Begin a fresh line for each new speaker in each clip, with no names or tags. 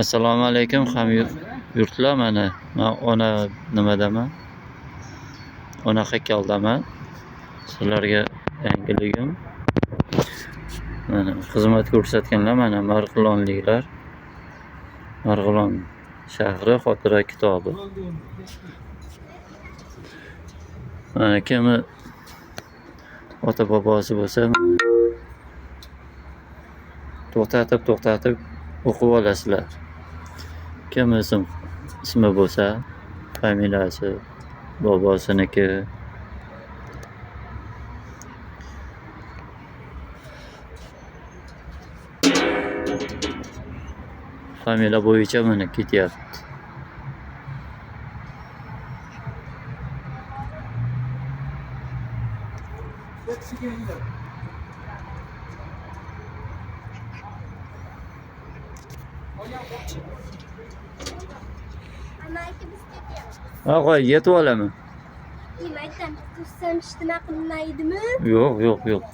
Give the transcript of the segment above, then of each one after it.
Assalomu alaykum hamyurtlar, mana man ona nimadaman? Ona haykaldaman. Sizlarga yangiligim. Mana xizmat ko'rsatganlar mana marg'ilonliklar. Marg'ilon shahri xotira kitobi. Mana kimi ota bobosi bo'lsa to'xtatib o'qib olasizlar. Kim ismi bo'lsa, familiyasi, bobosiniki. Familiya bo'yicha mana ketyapti.
Amaki biz ketyapmiz.
Ha, qo'y, yetib olaman.
Nima aytam, tursam hech nima qilmaydimi?
Yo'q, yo'q, yo'q.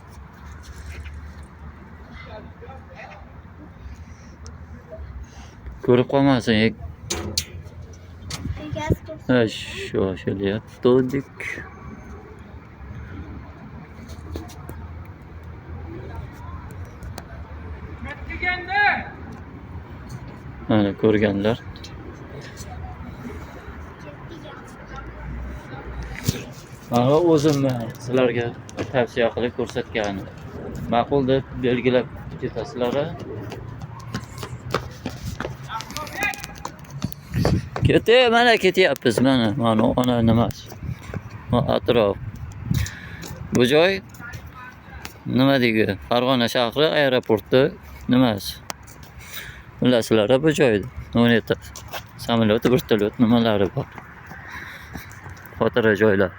Ko'rib qolmasin.
Egasi tursin.
Ha, shoshilyaptik. Mana ko'rganlar. Mana o'zimni sizlarga tavsiya qilib ko'rsatganim. Ma'qul deb belgilab ketasizlar. Ketdi, mana ketyapmiz, mana mana ona nimasi. Atrof. Bu joy nima deydi? Farg'ona shahri aeroporti nimasi? Bilasizlar bu joyda. 17 samolyot, vertolyot nimalari bor. Xotira joylar.